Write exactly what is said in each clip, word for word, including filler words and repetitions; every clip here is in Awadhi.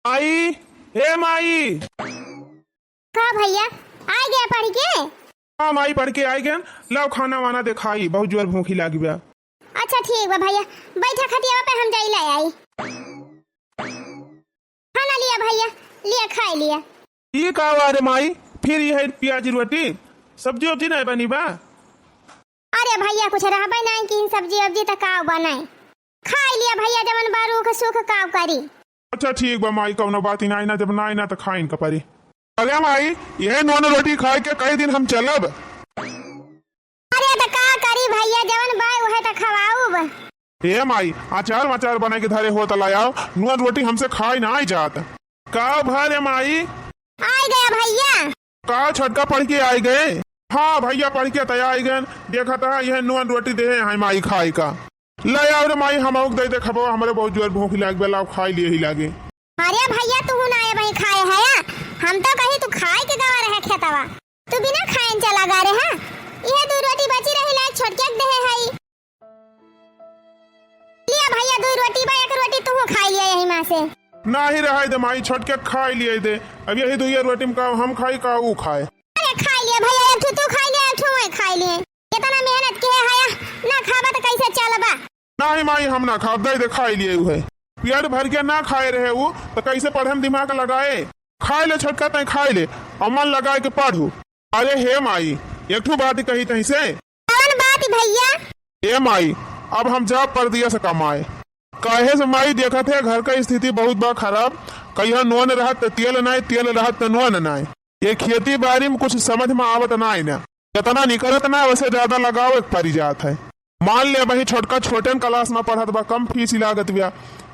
माई, हे माई। का भइया, आइ गया पढ़ि के? हाँ माई, पढ़ि के आइ गएन। लाव खाना वाना देखाई, बहुत जोर भूखी लागि बा। अच्छा ठीक बा भइया, बैठा खटियावा पे, हम जाई लै आई। खाना लिया भइया, लिया खाइ लिया। ई का बा रे माई, फिर इहै पियाजी रोटी, सब्जी उब्जी नाहीं बनी बा? अरे भइया, कुछ रहबे नाहीं कि सब्जी उब्जी त का बनाई? खाइ लिया भइया, जवन बा रूख सूख का करी। अच्छा ठीक बा माई, कउनो बात ही नाहीं ना, जब नाहीं ना त खाइन का परी। अरे माई, इहै नून रोटी खाइ के कई दिन हम चलब। अरे त का करी भइया, जवन बा उहै त खवाउब। ए माई, अचार वचार बनाइ के धरे हो त लै आव, नून रोटी हमसे खाइ नाहीं जात। का भा रे माई? आइ गया भइया। का छोटका पढ़ि के आइ गए? हाँ भइया, पढ़ि के त आइ गएन। देखत ह, इहै नून रोटी देहे हैं माई खाइ का। लै आव रे माई, हमहूँ क दइ दे खबवा, हमरे बहुत जोर भूख लागि बा, लाव खाइ लिया ही लागे। अरे भइया, तुहू ना अबहीं खाए हया, हम तउ कही तू खाइ के गवा रहे खेतवा, तू बिना खाएन चला गा रे। हाँ, इहै दुइ रोटी बची रही, लै छोटके क देहे हई। लिया भइया, दुइ रोटी बा, एक रोटी तुहू खाइ लिया यही मा से। नाहीं रहै दे माई, छोटके खाइ लिया दे। अब यही दुइये रोटी मा का हम खाई का ऊ खाए? अरे खाइ लिया भइया, एक ठो तू खाइ लिया, एक ठो वही खाइ लिया। इतना मेहनत किहे हया, ना खाबा त कइसे चलबा? नाहीं माई, हम ना खाब, दइ दे खाइ लिया उहै। पेट भरि के ना खाए रहे ऊ, त कइसे पढ़े मा दिमाग लगाए? खाइ ले छोटका, तैं खाइ ले, अउ मन लगाइ के पढ़ू। अरे हे माई, एक ठो बात कही तहीं से। कवन बात भइया? ए माई, अब हम जाब परदेस कमाए। काहे से माई, देखत ह घर क स्थिति बहुत बा खराब। कहिया नून रहत त तेल नाहीं, तेल रहत त नून नाहीं। ए खेती बारी मा कुछ समझ मा आवत नाहीं ना। जेतना निकरत ना, वइसे जादा लगावे क परि जात है। मान ले, अबहीं छोटका छोटेन class मा पढ़त बा, कम फीस लागत बा।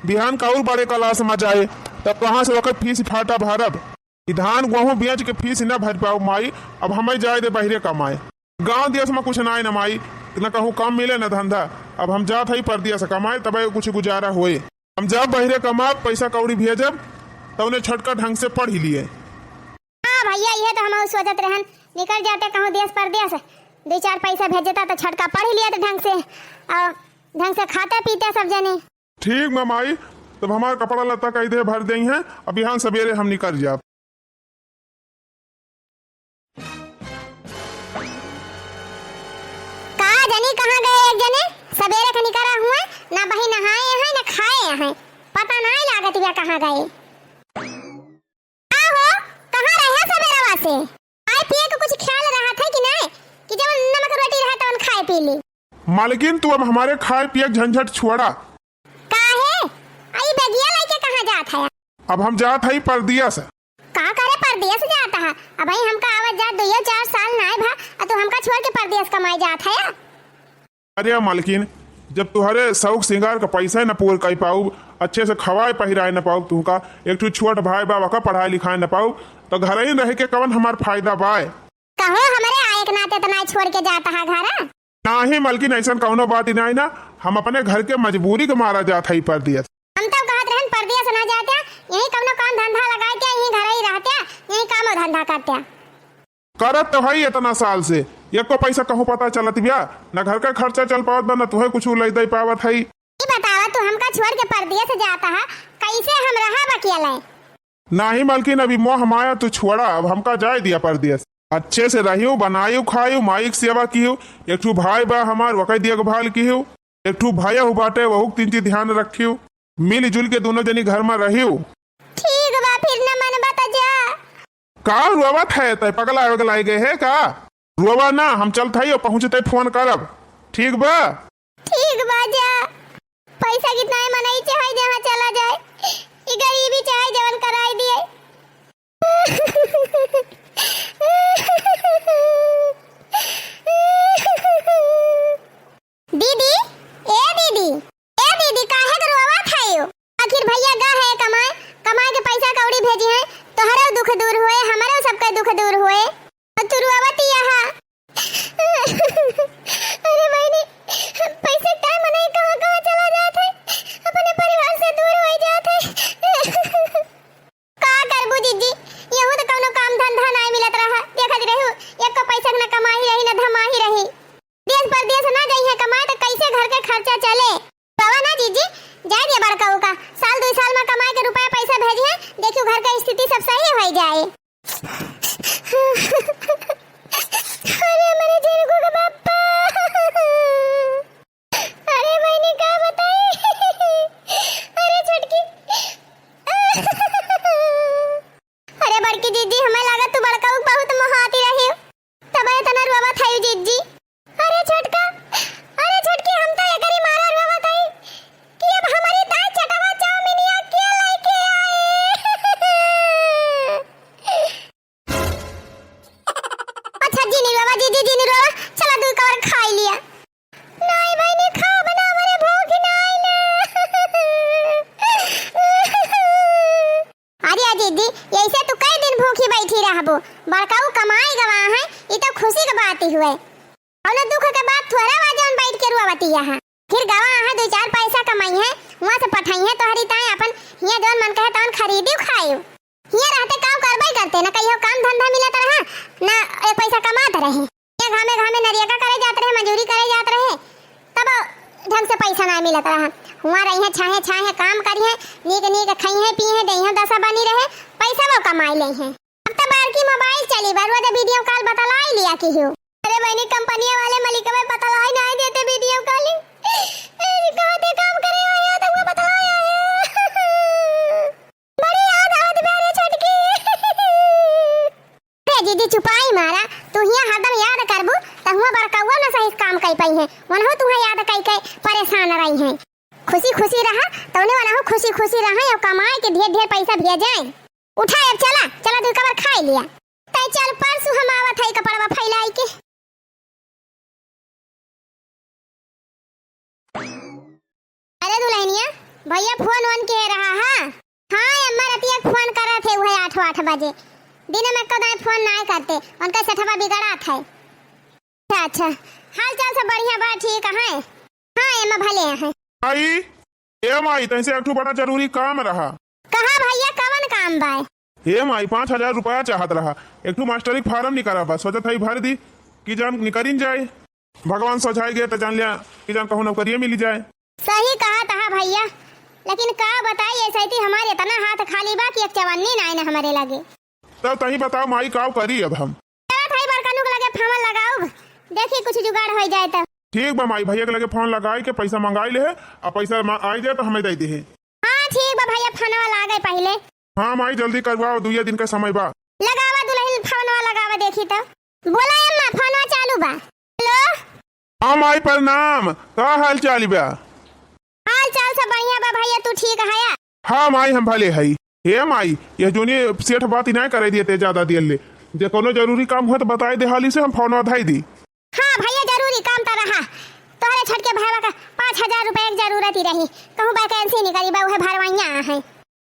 बिहान क अउर बड़े class मा जाए, तब कहाँ से ओकर फीस फाटा भरब? ई धान गोहूँ बेच के फीस न भरि पाउब माई, अब हमइ जाइ दे बहिरे कमाए। गाँव देस मा कुछ नाहीं न माई, न कहूँ काम मिले न धंधा। अब हम जात हई परदेस कमाए, तबे कुछ गुजारा होए। हम जाब बहिरे कमाब, पइसा कउड़ी भेजब, तउने छोटका ढंग से पढ़ि लिहे। हाँ भइया, इहै त हमहूँ सोचत रहन, निकल जाते कहूँ देस परदेस, दुइ चार पइसा भेजता त छोटका पढ़ि लियत ढंग से, अउर ढंग से खाते पीते सब जने। ठीक बा माई, तब हमार कपड़ा लत्ता कइ दे भर देइहैं, अब बिहान सबेरे हम निकल जाब। का जनी कहाँ गए एक जने, सबेरे क निकरा हुए, ना बही नहाए हैं, ना खाए हैं, पता नाहीं लागत बा कहाँ गए। का हो, कहाँ रहे सबेरवा से? खाए पिए क कुछ ख्याल रहत है कि नाहीं, कि जवन नमक रोटी रहे तवन खाए पी ली? मालकिन, तू अब हमारे खाए पिए क झंझट छोड़ा। काहे? आ ई बेगिया लइके कहाँ जात हया? अब हम जात हई परदेस। का करे परदेस जात ह? अबहीं हमका आवत जात दुइयो चार साल नाहीं भा, आ तू हमका छोड़ के परदेस कमाए जात हया? अरे मालकिन, जब तुहरे सौक सिंगार क पइसा न पूर कइ पाउब, अच्छे से खवाए पहिराए न पाउब तुहका, एक ठो छोट भाई बा, ओका पढ़ाए लिखाए न पाउब, त घरहिन रहि के कवन हमार फायदा बाय? कहो हमरे आए के नाते त नाहीं छोड़ के जात ह घर? नाहीं मलकिन, अइसन कउनो बात ही नाहीं ना, हम अपने घर के मजबूरी के मारा जात हई परदेस। हम तउ कहत रहन परदेस ना जात्या, यहीं कउनो काम धंधा लगाइ के यहीं घरही रहत्या, यहीं कामो धंधा करत्या। करत तउ हई एतना साल से, एक्को पइसा कहूँ पता चलत बिया, न घर क खर्चा चल पावत बा, न तुहैं कुछ लइ दइ पावत हई। ई बतावा, तू हमका छोड़ के परदेस जात ह, कइसे हम रहब अकेले? नाहीं मलकिन, अब ई मोह माया तू छोड़ा, अब हमका जाइ दिया परदेस। अच्छे से रहिउ, बनाइउ, खाइउ, माई क सेवा किहु। एक ठू भाई बा हमार, ओकै देखभाल किहु। एक ठू भयहू बाटे, वहू क तिंची ध्यान रखिउ। मिल जुल के दुनो जनी घर मा रहिउ। ठीक बा, फिर न मनबा त जा। का रोवत है, तै पगला वगला गए है का? रोवा ना, हम चलत हई, पहुँचते फोन करब। ठीक बा? ठीक बा, जा। पैसा कितना है, मनई चाहे जहाँ चला जाए, ई गरीबी चाहे जवन कराई दिए। दीदी, ए दीदी, ए दीदी, काहे के रोवत हयो? आखिर भैया गा है कमाए, कमाए के पैसा कौड़ी भेजी है, तोहरो दुख दूर होए, हमरो सबके दुख दूर होए। और तू रोवत ही यहाँ। अरे बहिनी, पैसे का मनई कहाँ कहाँ चला जात है, अपने परिवार से दूर हो जात है। का करबू जीजी, यहू तो कौनो काम धंधा नाय मिलत रहा, देखत रहू, एको पैसा न कमाही रही न धमाही रही। देश परदेश ना जइहे कमाए तो कैसे घर के खर्चा चले? बाबा ना जीजी, जाए दिया बड़का उका, साल दुई साल में कमाए के रुपया पैसा भेजिहे, देखियो घर का स्थिति सब सही होइ जाए। अरे हमरे झिनकू के बापा। अरे बहिनी का बताई। अरे छोटकी। अरे बड़की दीदी, हमें लागत तू बड़काऊ बहुत मोहाती रही। तब एतना रोवत हई जिज्जी। अरे छोटका, अरे छोटकी, हम तो एकरी मारा रोवत हई कि अब हमरी दाई चटवा चाउमिनिया के लेके आई। अच्छा जिनी रोवा, जिज्जी जिनी रोवा, चला दुइ कवर खाई लिया। नाई बहिनी, खाब ना, हमरे भूख नाई ना। अरे जिज्जी, ऐसे तू कई दिन भूखी बैठी रहबो? बड़काऊ कमाई गवा है, ई तो खुशी के बात ही हुए। कौनो दुख के बात थोड़ा बा जौन बैठ के रोवतिया है। फिर गवा है, दुइ चार पैसा कमाई है, वहाँ से पठाई है तोहरी ताई अपन, हियाँ जौन मन कहे तौन खरीदी खाई। हियाँ रहते काम करबे करते, न कहियो काम धंधा मिलत रहा, न एक पैसा कमात रहे। ये घामे घामे नरियका करे जात रहे, मजूरी करे जात रहे, तब ढंग से पैसा ना मिलत रहा। हुआँ रही है, छाहे छाहे काम करी है, नीक नीक खाई है, पी है, देही दशा बनी रहे, पैसा वो कमाई ले है। अब तो बड़की मोबाइल चली बा, रोज वीडियो कॉल बतलाई लिया की हो। अरे बहिनी, कंपनिया वाले मलिकवे बतलाई नहीं देते वीडियो कॉलिंग। ए, कहते काम करे आया तो वो बतलाई आया। बड़ी याद आवत बा रे छोटकी। ए दीदी, चुपाई मारा, तू हियाँ हरदम याद करबू, त हुआँ बड़कउआ न सही काम कई पई है, वनहु तुहे याद कई के परेशान रही है। खुशी खुशी रहा, तौने वनहु खुशी खुशी रहा, और कमाए के ढेर ढेर पैसा भेजे। उठा अब चला, चला तू कबर खाई लिया। तै चल परसों हम आवत है कपड़वा फैलाई के। अरे दुल्हनिया, भैया फोन वोन के रहा है? हाँ अम्मा, रतिया के फोन करत है, वही आठ आठ बजे। दिन में कदाई फोन नाय करते, उनका सेठवा बिगड़ात है। अच्छा अच्छा, हाल चाल सब बढ़िया बा, ठीक है? हाँ अम्मा, भले हैं। आई, ए माई, तैसे एक ठो बड़ा जरूरी काम रहा। कहा भैया, कवन काम बा? हे माई, पाँच हजार रुपया चाहत रहा, एक ठो मास्टरी के फार्म निकला बा, सोचत हई भर दी, कि जान निकरिन जाए। भगवान सोझाई गए त जान लिया कि जान कहूँ नौकरिये मिली जाए। सही कहा तहा भैया, लेकिन का बताई, ऐसे ही हमारे इतना हाथ खाली बा कि एक चवन्नी नाय न हमारे लगे। तब तही बताओ माई, काव करी अब हम? चलत हई बड़कनू के लगे फोन लगाउब, देखी कुछ जुगाड़ हो जाए त। ठीक बा माई, भैया के लगे फोन लगाई के पैसा मंगाई ले है, आ पैसा मा-, आई जाए तो हमें दे दे है। हाँ ठीक बा भैया, फोनवा लागे पहिले। हाँ माई, जल्दी करवाओ, दुइये दिन का समय बा। लगावा दुल्हन, फोनवा लगावा, देखी त। बोला अम्मा, फोनवा चालू बा। हेलो। हाँ माई, प्रणाम। का हाल चाल बा? हाल चाल सब बढ़िया बा भैया, तू ठीक हया? हाँ माई, हम भले हई। हे माई, यह जोनी सेठ बात ही नहीं करे दिए ते ज्यादा देर ले। जे कोनो जरूरी काम हो तो बताए दे हाली से, हम फोन उठाई दी। हाँ भैया, जरूरी काम तो रहा। तोहरे छोटके भाईवा का पाँच हजार रुपया के जरूरत ही रही, कहूँ वैकेंसी निकली बा, उहे भरवैया है।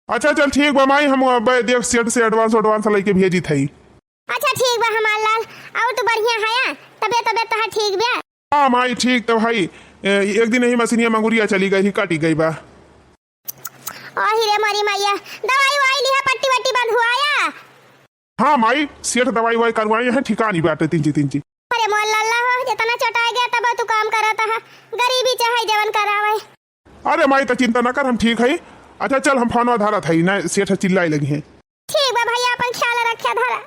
अच्छा चल ठीक बा माई, हम अब देख सेठ से एडवांस एडवांस लेके भेजी थई। अच्छा ठीक बा हमार लाल, और तू बढ़िया हया? तबियत तबियत तोहार ठीक बा? हाँ माई, ठीक तो हई। ए, एक दिन यही मशीनिया मंगुरिया चली गई, कटी गई बा। ओही रे मोरी मैया, दवाई वाई लिहा, पट्टी वट्टी बंधवाया? हाँ माई, सेठ दवाई वाई करवाए हैं, ठिकानी बाटे तिंची तिंची। अरे मोर लल्ला हो, जितना चटाई गया तब तू काम करत है, गरीबी चाहे जवन करावे। अरे माई, त चिंता न कर, हम ठीक हई। अच्छा चल, हम फोनवा धरत हई, ना सेठ चिल्लाए लगी हैं। ठीक बा भैया, अपन ख्याल रख्या धरा।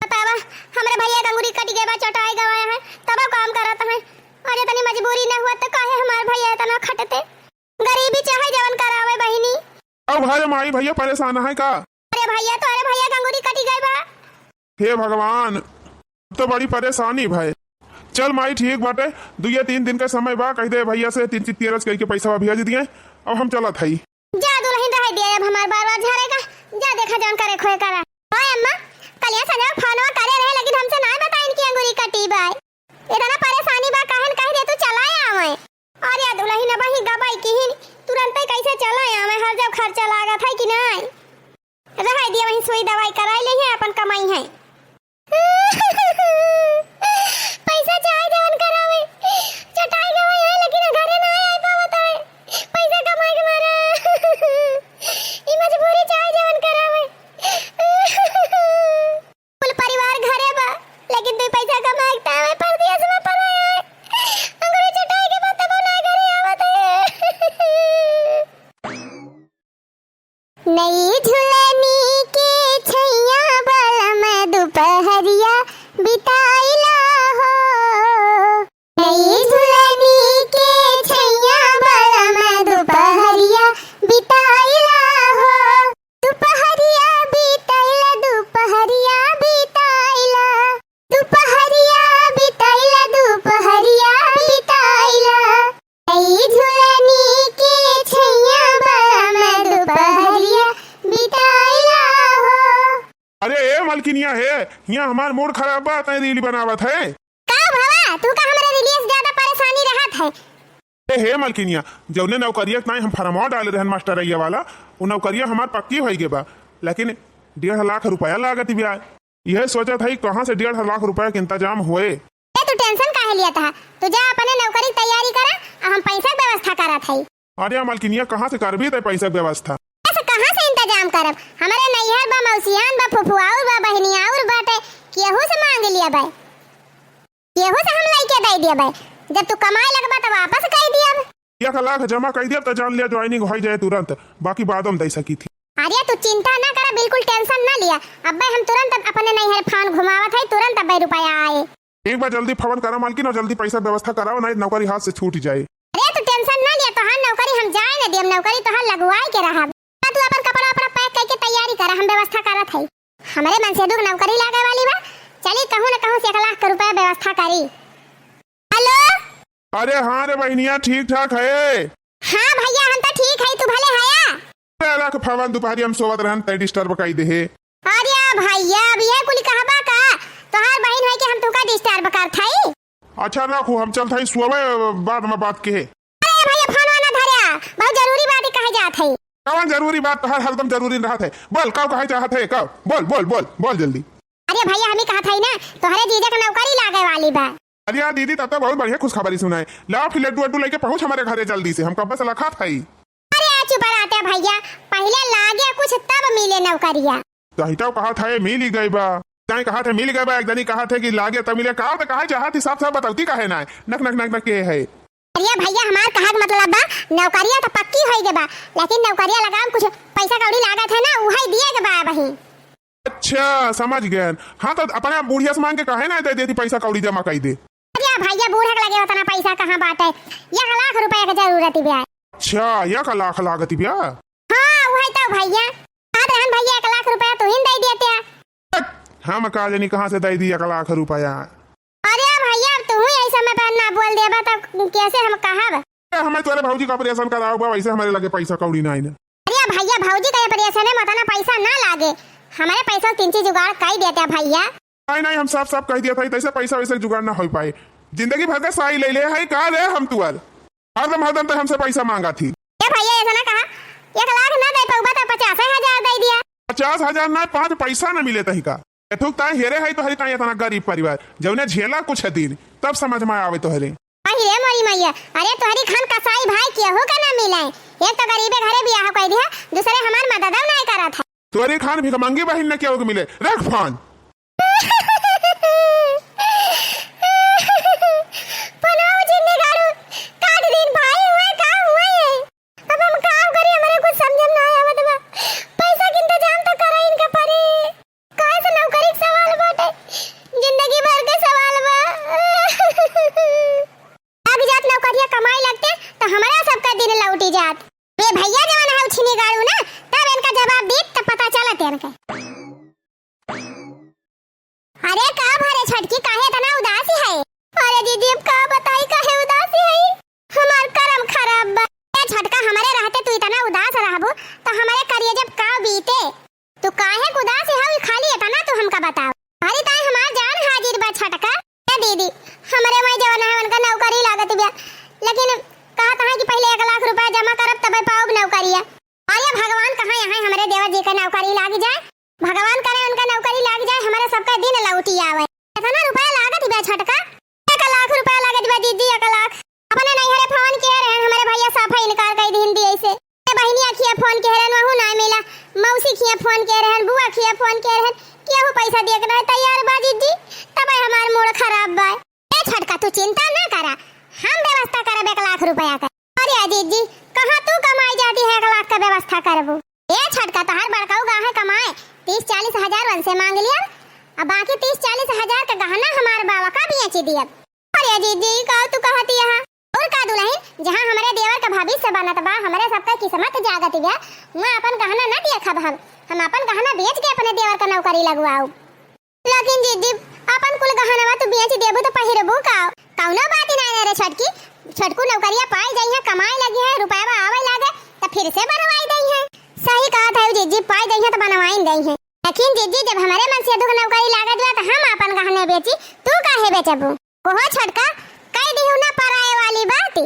बतावा, हमरे भैया के अंगुरी कटि गए बा, चटाई गवाए हैं, तब काम करत हैं। और इतनी मजबूरी न हुआ तो काहे हमार भैया इतना खटते? गरीबी चाहे जवन करावे बहिनी। अब अरे माई, भैया परेशान है का? अरे भैया, तोहरे भैया के अंगुरी कटि गए बा। हे भगवान, तो बड़ी परेशानी भाई। चल माई, ठीक बाटे, दुइये तीन दिन का समय बा, कह दे भैया से तीन चीज तेरस करके पैसा भेज दिए। अब हम चलत हई। जा दुल्हन, रह दिया अब हमार बार बार झरेगा। जा देखा जौन करे खोए करा। ओए अम्मा, कलिया संजय फोनवा करे रहे, लेकिन हमसे ना बताइन कि अंगुरी कटी बाय। इतना परेशानी बा, कहन कह दे तू चला आवे। अरे दुल्हन, अब ही गबाई किहिन, तुरंते कैसे चला आवे, हर जब खर्चा लागत है कि नहीं? रह दिया, वहीं सुई दवाई कराई ले है, अपन कमाई है। पैसा चाहे जवन करावे, चटाई गवाई है, लेकिन घरे ना आई पावत है। पैसा कमाए के मारे। ई मजबूरी चाहे जवन करावे। कुल परिवार घरे बा, लेकिन तू पैसा कमाए के तावे परदेस में पड़ा है। अंगुरी चटाई के बाद तब ना घरे आवत है। नई झुलनी मलकिनिया हे, हियाँ हमार मूड खराब बा, तैं रील बनावत है। का भवा, तू का हमरे रीलिया से ज्यादा परेशानी रहत है? ए हे मलकिनिया, जौने नौकरिया के नाई हम फरमवा डाले रहन मास्टरैया वाला, उ नौकरिया हमार पक्की होइ गे बा, लेकिन डेढ़ लाख रुपया लागत बा। यह सोचत है कहाँ से डेढ़ लाख रुपया के इंतजाम होए। ए, तू tension काहे लियत हा? तू जा अपने नौकरी के तैयारी करा, आ हम पैसा के व्यवस्था करत हई। अरे मलकिनिया, कहाँ से करबी तै पैसा के व्यवस्था? ऐसे कहाँ से इंतजाम करब? हमरे नैहर बा, मौसियान बा, फुफुआउर बा, बहिनियाउर बाटे, केहू से मांग लियबै, केहू से हम लइके दे दियबै। जब तू कमाए लगबा त वापस कइ दियब। एक लाख जमा कइ दियब त जान लिया joining होइ जाए तुरंत, बाकी बादो में दे सकी थी। अरे तू चिंता ना करा, बिल्कुल tension ना लिया। अब्बे हम तुरंत अपने नैहर फोन घुमावत है, तुरंत अब्बे रुपया आए। एक बार जल्दी फोन करा मालकिन और जल्दी पैसा व्यवस्था कराओ, नहीं नौकरी हाथ से छूट जाए। अरे तू tension ना लिया, तोहार नौकरी हम जाए न देम, नौकरी तोहार लगवाए के रहब। तू अपन कपड़ा वपड़ा pack करके तैयारी करा, हम व्यवस्था करत है। हमरे मनसेदू के नौकरी लागे वाली बा, चली कहूँ न कहूँ से एक लाख के रुपया व्यवस्था करी। Hello। अरे हाँ रे बहिनिया, ठीक ठाक है? हाँ भैया, हम तो ठीक है, तू भले हया? अरे रख फोन, दुपहरी हम सोवत रहन, तै disturb कई देहे। अरे भैया, अब ये कुल कहबा का? तोहार बहिन है कि हम तुका disturb करत हई? अच्छा रखू, हम चलत हई सोवे, बाद में बात के। अरे भैया, फोन वाना धर्या, बहुत जरूरी बात कहे जात है। कौन जरूरी बात? तोहार हरदम जरूरी रहत है। बोल, का कहे चाहत है? का? बोल, बोल, बोल, बोल जल्दी। अरे भैया, हम ही कहत हई ना, तोहरे जीजा के नौकरी लागे वाली बा। अरे यार दीदी, तब तो बहुत बढ़िया खुशखबरी सुनाए। लाओ फिर लड्डू वड्डू लेके पहुँच हमारे घरे जल्दी से, हम कब्बे से लखात हई। अरे चुप रहते भैया, पहिले लागे कुछ तब मिले नौकरिया। तही तो कहत है मिल ही गई बा। तही कहत है मिल गई बा, एक दनी कहत है कि लागे तब मिले। का तो कहे चाहत ही, साफ साफ बतौती काहे ना? नक नक नक नक के है। अरे भैया, हमार कहे के मतलब बा, नौकरिया तो पक्की होई गई बा, लेकिन नौकरिया लगावे में कुछ पैसा कौड़ी लागत है ना, उहै दिए के बा अबहीं। अच्छा, समझ गए। हाँ, तो अपने बुढ़िया से मांग के काहे ना दे देती, पैसा कौड़ी जमा कई दे। अरे भैया, बूढ़ा के लगे उतना पैसा कहाँ बाटे, एक लाख रुपया के जरूरत बा। अच्छा, एक लाख लागत बा? हाँ, उहै तो भैया, कहत रहन भैया, एक लाख रुपया तू ही दे देते। हम का जानी कहाँ से दे दी एक लाख रुपया। अरे भैया, अब तू ही यही समय पर ना बोल देबा, तब कैसे हम कहब? ए, हमें तोरे भौजी का operation कराओ बा, वैसे हमारे लगे पैसा कौड़ी ना आई ना। अरे भैया, भौजी का operation में उतना पैसा ना लागे, हमारे पैसा तीन चीज जुगाड़ कर देते भैया। नहीं, नहीं, हम साफ साफ कह दिया था, तैसे पैसा वैसे जुगाड़ ना हो पाए। जिंदगी भर का साई ले ले है का रे हम तुअर? हरदम, हरदम तो हमसे पैसा मांगा थी। ए भैया, ऐसा ना कहा, एक लाख ना दे पउबा तो पचास हजार दे दिया। पचास हजार ना, पाँच पैसा ना मिले तही का। एठुक ताई हेरे है तोहरी ताई इतना गरीब परिवार, जौने झेला कुछ दिन, तब समझ में आवे तोहरे। अरे मोरी मैया, अरे तोहरी खान कसाई भाई केहू के ना मिले। एक तो गरीबे घरे बियाह कई दिया, दूसरे हमार मदद नहीं करत है। तोहरी खान भिखमंगी बहिन ने केहू के मिले। रख फोन। पनवा जिंदे गाड़ू, काट दिन भाई हुए, का हुए? अब हम काम करी, हमरे कुछ समझ में ना आवत बा। पैसा के इंतजाम तो करा इनका परी। काहे से नौकरी के सवाल बाटे, जिंदगी भर के सवाल बा। अभी जात नौकरिया कमाई लगते तो हमारा सबका दिन लौटी जात। ये भैया जवन है उछिनी गाड़ू ना, तब इनका जवाब दी तब पता चलत इनका। अरे का भरे छोटकी, काहे इतना उदासी है? अरे दीदी, अब का बताई काहे उदासी है? हमार करम खराब बा। ए छोटका, हमरे रहते तू इतना उदास रहबू, तो हमरे करिए जब का बीते? तू काहे उदास हऊ, खाली इतना तू हमका बताओ। अरे ताई हमार जान हाजिर बा छोटका। ए दीदी, हमरे माई जवन है उनका नौकरी लागत बा, लेकिन कहत है कि पहले एक लाख रुपया जमा करब तबे पाउब नौकरिया। अरे भगवान कहाँ यहाँ हमरे देवर जी का नौकरी लाग जाए, भगवान करे उनका नौकरी लाग जाए, हमारे सबका दिन लौटी आवे। कितना रुपया लागत बा छोटका? एक लाख रुपया लागत बा दीदी, एक लाख। अपने नैहरे फोन किए रहन, हमारे भैया साफा इनकार कर दीन दिए से। ए बहिनी अखिया फोन किए रहन, वहू ना मिला। मौसी खिया फोन किए रहन, बुआ खिया फोन किए रहन, केहू पैसा दिए के नहीं तैयार बा दीदी, तब हमार मूड खराब बा। ए छोटका, तू चिंता ना करा, हम व्यवस्था करब एक लाख रुपया के। अरे अजीत जी, कहाँ तू कमाई जाती है, एक लाख का व्यवस्था करबू? ए छोटका, तोहार बड़काऊ गा है कमाए, तीस चालीस हजार उनसे मांग लिया, अब बाकी तीस चालीस हजार का गहना हमार बाबा का बेच दियब। अरे अजीत जी, का तू कहती है? और का दुल्हन, जहाँ हमरे देवर का भविष्य बनत बा, हमरे सबका किस्मत जागत बा, वहाँ अपन गहना न देखब हम, हम अपन गहना बेच के अपने देवर का नौकरी लगवाऊ। लेकिन जीजी, अपन कुल गहनवा तू बेच देबू तो पहिरबू का? कौनो बात नाय रे छोटकी, छोटकू नौकरिया पाई जाई है, कमाए लगी है, रुपया आवे लागे, तो फिर से बनवाई दई है। सही कहत है जीजी, पाई जाई है तो बनवाई दई है। लेकिन जिज्जी, जब हमरे मनसेधू क नौकरी लागत बा, त हम आपन गहने बेची, तू काहे बेचबू? ओहो छोटका, कह दिहू ना पराए वाली बात,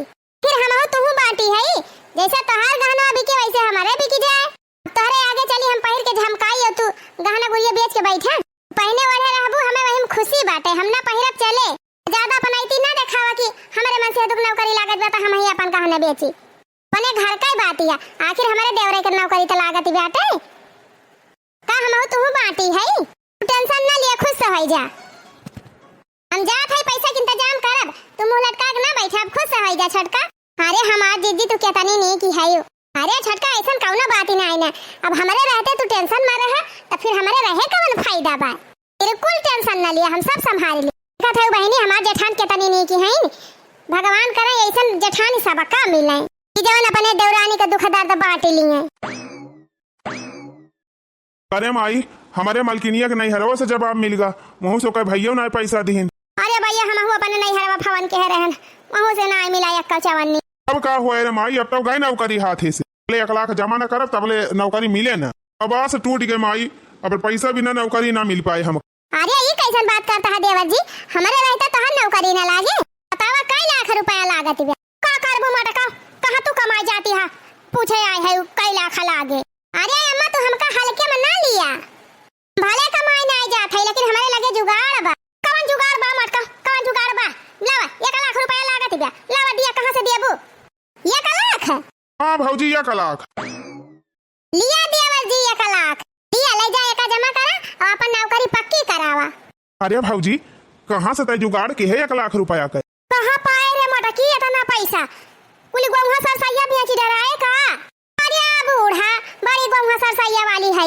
फिर हमहू तुहू बाटी हई, जैसे तोहार गहना बिके, वैसे हमरे बिकी जाए। तोहरे आगे चली हम पहिर के झमकाई, और तू गहना गुरिया बेच के बैठे, पहिने ओढ़े रहबू, हमें वही में खुशी बाटे, हम ना पहिरब चले। ज्यादा अपनैती ना देखावा कि हमरे मनसेधू क नौकरी लागत बा, त हमही आपन गहने बेची। अपने घर का ही बात है, आखिर हमरे देवरे के नौकरी त लागत ही बाटे। का हमहू तुहू बाटी हई? तू tension ना लिया, खुश से होई जा। हम जात हई, पैसा के इंतजाम करब, तू मुंह लटका के ना बैठे, अब खुश से होई जा छोटका। अरे हमार जिज्जी, तू केतनी नीक हई। अरे छोटका, ऐसन कौनो बात ही ना आई ना, अब हमरे रहते तू tension में रहे, त फिर हमरे रहे कौन फायदा बा? बिल्कुल tension ना लिया, हम सब संभाल ली। देखत हऊ बहिनी, हमार जेठान केतनी नीक हईन, भगवान करे ऐसन जेठान सबका मिले, कि जवन अपने देवरानी का दुख दर्द बांट लिए। अरे माई, हमरे मलकिनिया के नैहरवा से जवाब मिल गा, वहू से ओकर भैया ना पैसा दिहिन। अरे भैया, हमहू अपने नैहरवा भवन के है रहन, वहू से ना मिला एक्का चवन्नी। अब का हुआ रे माई, अब तो गए नौकरी हाथे से, ले एक लाख जमा न करब तबले नौकरी मिले ना। अब आस टूट गए माई, अब पैसा बिना नौकरी ना मिल पाए हम। अरे, ई कैसन बात करता है देवर जी? हमरे रहते तोहर नौकरी न लागे। बतावा, कई लाख रुपया लागत बा। का करबू मटका, कहाँ तू कमाए जाती है? पूछे आए है, कई लाख लागे। अरे अम्मा, तू हमका हल्के में ना लिया। भले कमाए ना जात है, लेकिन हमरे लगे जुगाड़ बा। कवन जुगाड़ बा मटका, कवन जुगाड़ बा? लावा, एक लाख रुपया लागत बा। लावा, दिया, कहाँ से देबू? एक लाख? हाँ भौजी, एक लाख। लिया देवर जी एक लाख, लिया, ले जा, एका जमा करा और अपन नौकरी पक्की करावा। अरे भौजी, कहाँ से तय जुगाड़ के है एक लाख रुपया के? कहाँ पाए रे मोटकी इतना पैसा? कुल गोहुआ सरसैया बेच डराए का? अरे बूढ़ा, बड़ी गोहुआ सरसैया वाली है।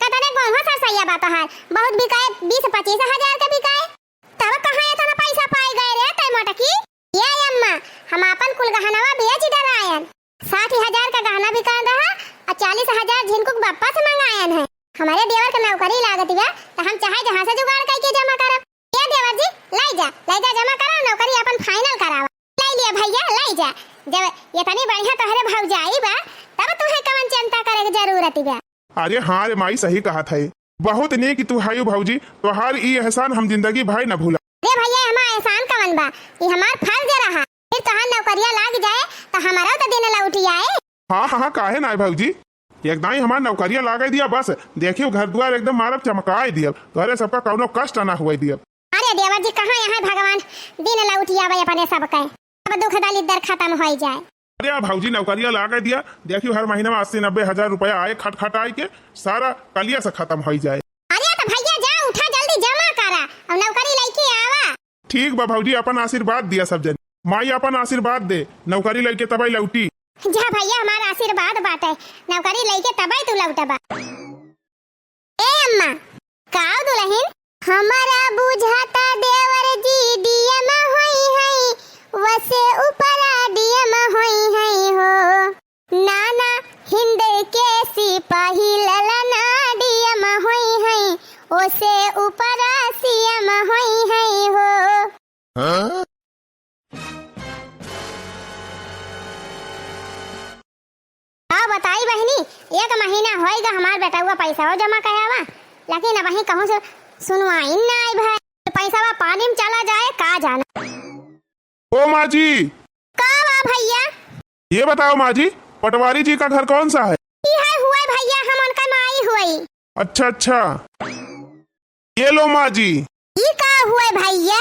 कतने गोहुआ सरसैया बा तोहार? बहुत बिकाए, बीस पच्चीस हजार के बिकाए। तब कहाँ इतना पैसा पाए गए रे तय मोटकी? ये अम्मा, हम आपन कुल गहनवा बेच डरायन। साठ हजार का गहना बिकान रहा और चालीस हजार झिनकुक बप्पा से मंगायन है। हमरे देवर के नौकरी लागत बा, त हम चाहे जहाँ से जुगाड़ करके जमा करब। ये देवर जी, लाई जा, लाई जा, जमा कराओ, नौकरी अपन final करावा। लाई लिया भैया, लाई जा। जब इतनी बढ़िया तोहरे भौजाई बा, तब तुहे कवन चिंता करे के जरूरत बा। अरे हाँ रे माई, सही कहत है, बहुत नेक तू हयू भौजी, तोहार ई एहसान हम जिंदगी भर न भूला। अरे भैया, हमार एहसान कवन बा, ई हमार फर्ज रहा। फिर तोहार नौकरिया लाग जाए, त हमारो त दिन लौट आए। हाँ, हाँ, हाँ, काहे ना भौजी, एकदम ही हमार नौकरिया लागे दिया, बस देखियो घर दुआर एकदम मारब चमकाए दियब, तोहरे सबका कौनो कष्ट ना हुए दियब। अरे देवर जी, कहाँ यहाँ भगवान दिन लौट आवे अपने सबके, अब दुख दलिद्दर खत्म हो जाए। अरे भौजी, नौकरिया लागे दिया, देखियो हर महीना में अस्सी नब्बे हजार रुपया आए खटखटाई के, सारा कलिया से खत्म हो जाए। अरे तो भैया जा, उठा, जल्दी जमा करा और नौकरी लेके आवा। ठीक बा भौजी, अपन आशीर्वाद दिया सब जन। माई अपन आशीर्वाद दे, नौकरी लेके तबे लौटी। जा भैया, हमार आशीर्वाद बाटे, नौकरी लेके तबे तू लौटबा। ए अम्मा, काव दुलहिन? हमरा बुझाता देवर जी DM होई है, वसे ऊपरा DM होई है हो। नाना हिंद के सिपाही ललना DM होई है, ओसे ऊपरा CM होई है हो। हाँ? का बताई बहिनी, एक महीना होइगा हमार बेटउआ पैसवा जमा करावा, लेकिन अबहीं कहूँ से सुनवाई ना आई भाई। पैसवा पानी में चला जाए, का जाना। ओ माँ जी। का बा भैया? ये बताओ माँ जी, पटवारी जी का घर कौन सा है? ई है हुए भैया, हम उनका माई हुई। अच्छा, अच्छा। ये लो माँ जी। ई का हुए भैया?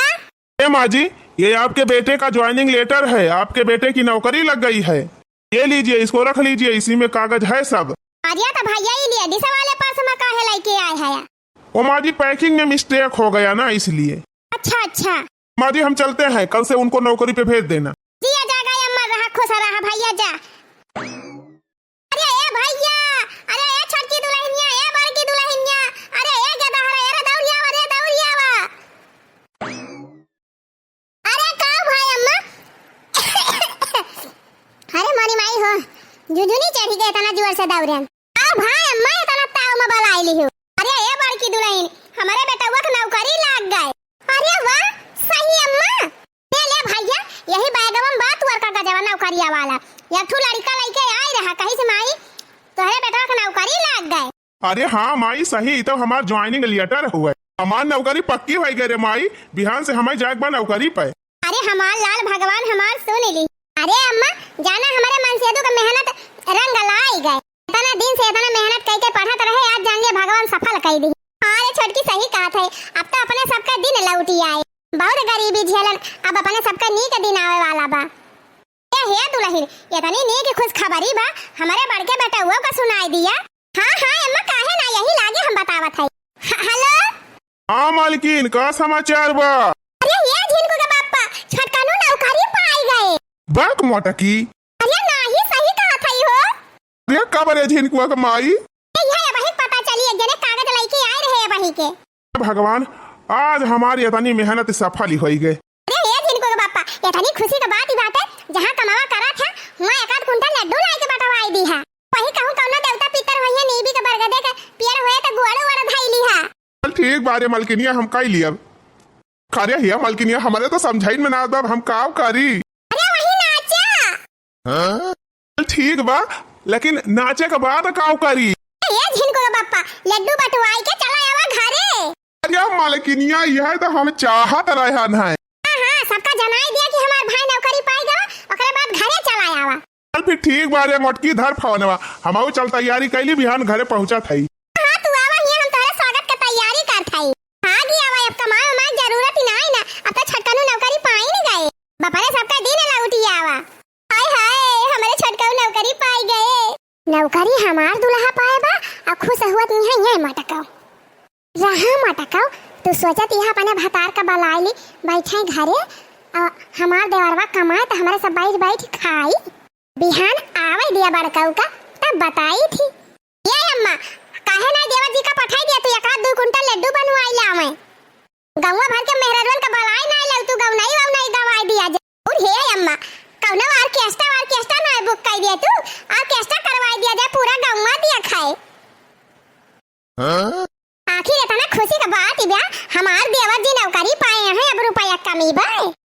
ए माँ जी, ये आपके बेटे का joining letter है, आपके बेटे की नौकरी लग गई है। ये लीजिए, इसको रख लीजिए, इसी में कागज है सब। अरे तो भैया, ई ladies वाले purse में काहे लेके आए हैं? ओ माँ जी, packing में mistake हो गया ना, इसलिए। अच्छा, अच्छा। माँ जी, हम चलते हैं, कल से उनको नौकरी पे भेज देना। जिया जागा, अम्मा रहा, खुश रहा भैया, जा। अरे ए भैया, अरे ए छोटकी दुलहिनिया, ए बड़की दुलहिनिया, अरे ए गदहरा, अरे दौड़ियावा, अरे दौड़ियावा। अरे का भाई अम्मा? अरे मोरी माई हो, झुझुनी चढ़ी गए इतना जोर से दौड़न। का भाई अम्मा इतना ताव में बलाई ली हो? अरे ए बड़की दुलहिन, हमरे बेटउआ के नौकरी लाग गए। अरे वाह, सही अम्मा। ले, ले भैया, यही बैगवा में बा तुअर का गजवा नौकरिया वाला। एक ठू लड़का लइके आए रहा, कहिस माई, तोहरे बेटवा के नौकरी लाग गए। अरे हाँ माई, सही, ई तो हमार joining letter हुए। हमार नौकरी पक्की होइ गए रे माई, बिहान से हमें जाए के बा नौकरी पे। अरे हमार लाल भगवान हमार सुन ली। अरे अम्मा, जाना हमरे मनसेदू के मेहनत रंग लाई गए। इतना दिन से इतना मेहनत कई के पढ़त रहे, आज जान लिया भगवान सफल कई दी। हाँ रे छोटकी सही कहत है, अब तो अपने सबका दिन लौटी आए। बहुत गरीबी झेलन, अब अपने सबका नीक दिन आवे वाला बा। ए हे दुलहिन, इतनी नीक खुशखबरी बा, हमरे बड़के बेटउआ का सुनाई दिया। हाँ, हाँ, अम्मा, काहे ना, यही लागे हम बतावत हई। ह-, हेलो? हाँ, मालकिन, का समाचार बा? अरे, ये झिनकू के बापा, छोटकनू नौकरी पाई गए। बक मोटकी। अरे, नाही, सही कहत हई हो। अरे, कब रे झिनकुआ के माई? ए, ये अबही पता चली, एक जने कागज लइके आए रहे अबही के। भगवान, आज हमारी इतनी मेहनत सफल ही होई गए। अरे हे झिनकू के बापा, इतनी खुशी के बात ही बाटे, जहाँ कमावा करा था, वहाँ एक आध कुंटल लड्डू लाई के बंटवाई दी है। वही कहूँ कौनो देवता पितर होइहे, नीबी के बरगदे के पियर होए तो गोड़ वड़ धई ली है। चल ठीक बा रे मलकिनिया, हम कई लियब। अरे हिया मलकिनिया, हमरे तो समझाइन में ना बा, हम काव करी? अरे वही नाचा। हाँ? ठीक बा, लेकिन नाचे के बाद काव करी? ए झिनकू के बापा, लड्डू बंटवाई के चला आवा घरे। अरे मलकिनिया, यह तो हम चाहत रहन है। हाँ, हाँ, सबका जनाई दिया कि हमार भाई नौकरी पाई गवा, ओकरे बाद घरे चला आवा। चल फिर ठीक बा रे मोटकी, धर फोनवा, हमहू चल तैयारी कैली, बिहान घरे पहुँचत हई। हाँ, तू आवा हिया, हम तोहरे स्वागत के तैयारी करत हई। हाँ, गी आवा, अब कमाए उमाए के जरूरत ही नाई ना, अब तो छोटकनू नौकरी पाई न गए। बपरे सबका दिन लौटी आवा। हाय हाय, हमरे छोटकऊ नौकरी पाई गए। नौकरी हमार दुल्हा पाए बा, आ खुश हुअत इहाँ ये मटकऊ। रहा मटकऊ, तू सोचत इहाँ अपने भतार का बलाई ली, बैठे घरे, आ हमार देवरवा कमाए त हमरे सब बैठ बैठ खाई। बिहान आवे दिया बड़कऊ का, तब बताई थी। ये अम्मा, काहे ना देवर जी का पठाई दिया, तू एक आध दू कुंटल लड्डू बनवाई लावे। गौवा भर के मेहरारुअन का बलाई ना लाऊ, तू गौनाई वौनाई गवाई दिया जा। और हे अम्मा, कौनो orchestra, orchestra ना book कर दिया तू, orchestra करवाई दिया जाए, पूरा गौवा दिया खाए। हाँ? आखिर इतना खुशी का बात ही बा, हमार देवर जी नौकरी पाए हैं, अब रुपया कमी बा।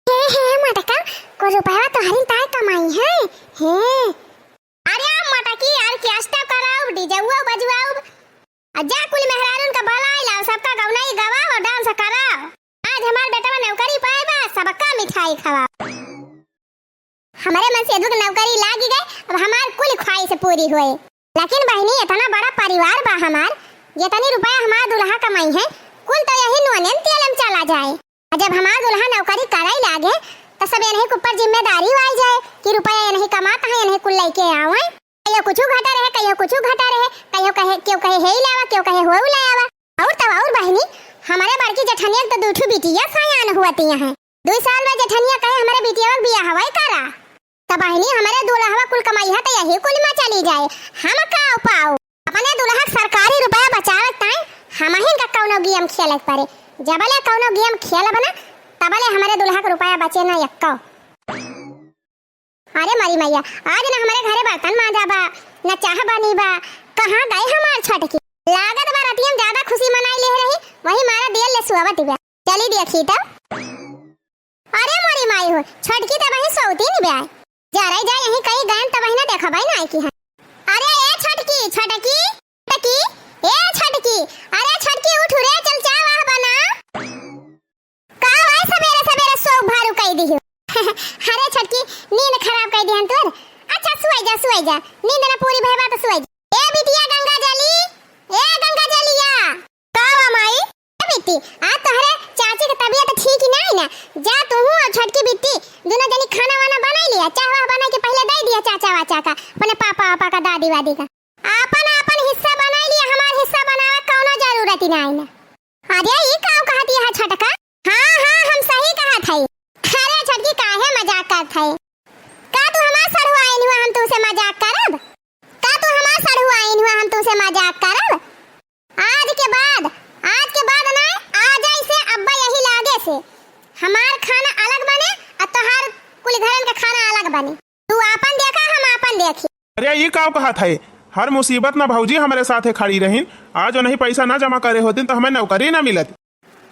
हे, हे, मटका, को रुपया तोहरी ताई कमाई है, हे। अरे मटकी, orchestra कराउब, डीजेउआ बजवाउब, आ जा कुल मेहरारुन का बलाई लाओ, सबका गौनाई गवाओ और dance कराओ। आज हमार बेटवा नौकरी पाए बा, सबका मिठाई खवाओ। हमरे मनसेधू के नौकरी लागी गए, अब हमार कुल ख्वाहिश पूरी होए। लेकिन बहिनी, इतना बड़ा परिवार बा हमार, जितनी रुपया हमार दुल्हा कमाई है, कुल तो यही नूने तेल में चला जाए। और जब हमार दुल्हा नौकरी करे लागे, तो सब इन्हीं के ऊपर जिम्मेदारी आई जाए कि रुपया इन्हीं कमात है, इन्हीं कुल लेके आवे। कहियो कुछ घटा रहे, कहियो कुछ घटा रहे, कहियो कहे, केहू कहे हे ही लावा, केहू कहे हो लावा। और तब और बहिनी, हमारे बड़की जेठनिया के तो दू ठो बिटिया सयान हुआ ती हैं। दू साल में जेठनिया कहे, "हमरे बिटिया के बियाह हवाई करा।" तब बहिनी, हमरे दुल्हवा कुल कमाई है, तो यही कुल में चली जाए। हम का पाओ? अपने दुल्हा के सरकारी रुपया बचावे ताई हमहिन का कौनो game खेले के पड़े। जबले कौनो game खेलब ना, तबले हमरे दुल्हा के रुपया बचे ना एक्को। अरे मरी मैया, आज ना हमरे घरे बर्तन मांजा बा, ना चाह बनी बा, कहाँ गए हमार छोटकी? लागत बा रतिया में ज्यादा खुशी मनाई ले रही, वही मारा देर ले सुआवत बा। चली देखी तब। अरे मोरी माई हो, छोटकी तब वही सोती नहीं बा। जा रही जा, यहीं कहीं गयन तब वही ना देखा भाई ना आई की है। अरे ए छोटकी, छोटकी, छोटकी, ए छोटकी, अरे छोटकी उठ रे, चल चाह वाह बना। का भाई सबेरे सबेरे सो भारू कई दियो। अरे छोटकी, नींद खराब कई दिहन तोर। अच्छा सुई जा, सुई जा, नींद ना पूरी भइबा तो सुई जा। ए बिटिया गंगा जली, ए गंगा जलिया। का बा माई? ए बिट्टी, आज तोहरे चाची के तबीयत ठीक ही नहीं ना, जा तू और छोटकी बिट्टी दोनों जनी खाना वाना बनाई लिया, चाह वाह बना के पहले दे दिया चाचा वाचा का, अपने पापा वापा का, दादी वादी का। आपन आपन हिस्सा बनाई लिया, हमार हिस्सा बनावे कौनो जरूरत ही नहीं ना। अरे ई का कहती है छोटका? हाँ हाँ, हम सही कहत हई। अरे छोटकी काहे मजाक करत हई? का तू हमार सड़ुआइन हुआ हम तुमसे मजाक करब? का तू हमार सड़ुआइन हुआ हम तुमसे मजाक करब? आज के बाद, आज के बाद ना, आ जाए से अब्बा यही लागे से हमार खाना अलग बने और तोहार कुल घरन का खाना अलग बने। तू आपन देखा, हम आपन देखी। अरे ई का कहत है? हर मुसीबत ना भौजी हमरे साथे खड़ी रहिन, आज उन्हीं पैसा ना जमा करे होतिन तो हमें नौकरी ना मिलत।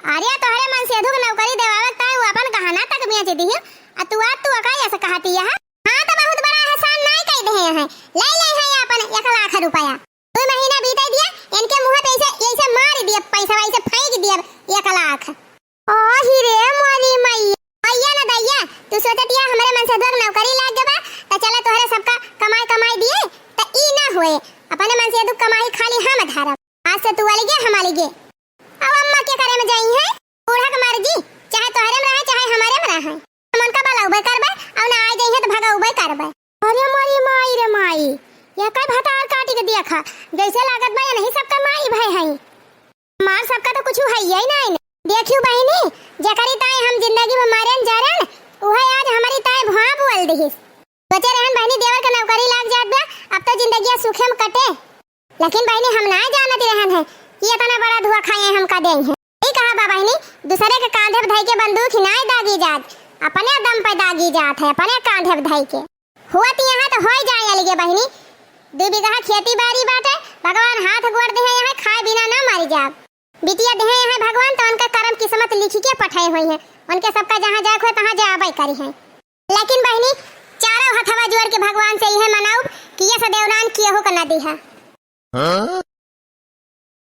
अरे तोहरे मनसेधू के नौकरी देवावे ताई वो अपन गहना तक बेच दिही, आ तू आज तू अकाई ऐसे कहती है। हाँ तो बहुत बड़ा एहसान नाई कई देहे हैं, ले ले है अपन एक लाख रुपया। दुइ महीना बीते दिया, इनके मुँह पे ऐसे, ऐसे मार दिया, पैसा वैसे फेंक दिया एक लाख। ओ ही रे मोरी मैया, मैया न दैया, तू सोचत या हमरे मनसेधुआ के नौकरी लाग गवा, त चला तोहरे सबका कमाई कमाई दिए, त ई ना होए। अपने मनसेधु कमाई खाली हम धरब। आज से तू अलगे, हम अलगे। अब अम्मा के करे में जाई है, बूढ़ा के मर्जी, चाहे तोहरे में रहे, चाहे हमारे में रहे। हम उनका बलौबे करबे, और ना आ जाई है तो भगौबे करबे। अरे मोरी माई रे माई, ये कई भतार काटी के देखा, जैसे लागत बा ये नहीं सबका माई भय है। हमार सबका तो कुछ है ही नहीं। देखियो बहिनी, जेकरी ताई हम जिंदगी में मरेन जरेन, उहे आज हमारी ताई भुआ बोल दिहिस। सोचे रहन बहिनी देवर के नौकरी लाग जात बा, अब तो जिंदगिया सुखे में कटे। लेकिन बहिनी हम ना जानत रहन है कि इतना बड़ा धोखा ये हमका देई है। ई कहा बा बहिनी, दूसरे के कांधे पे धई के बंदूक ही नाय दागी जात, अपने दम पे दागी जात है, अपने कांधे पे धई के। हुआ त यहाँ तो होई जाए अलगे बहिनी, दू बीघा खेती बाड़ी बाटे, भगवान हाथ गोड़ दिहे यहाँ, खाए बिना ना मर जाब। बिटिया दिहे यहाँ भगवान, तो उनका करम किस्मत लिखी के पठाए हुई है, उनके सबका जहाँ जाए हुए तहाँ जाबे करी है। लेकिन बहिनी, चारों हथवा जोड़ के भगवान से यह मनाउब कि ये सदेवरान केहू के न दिहा।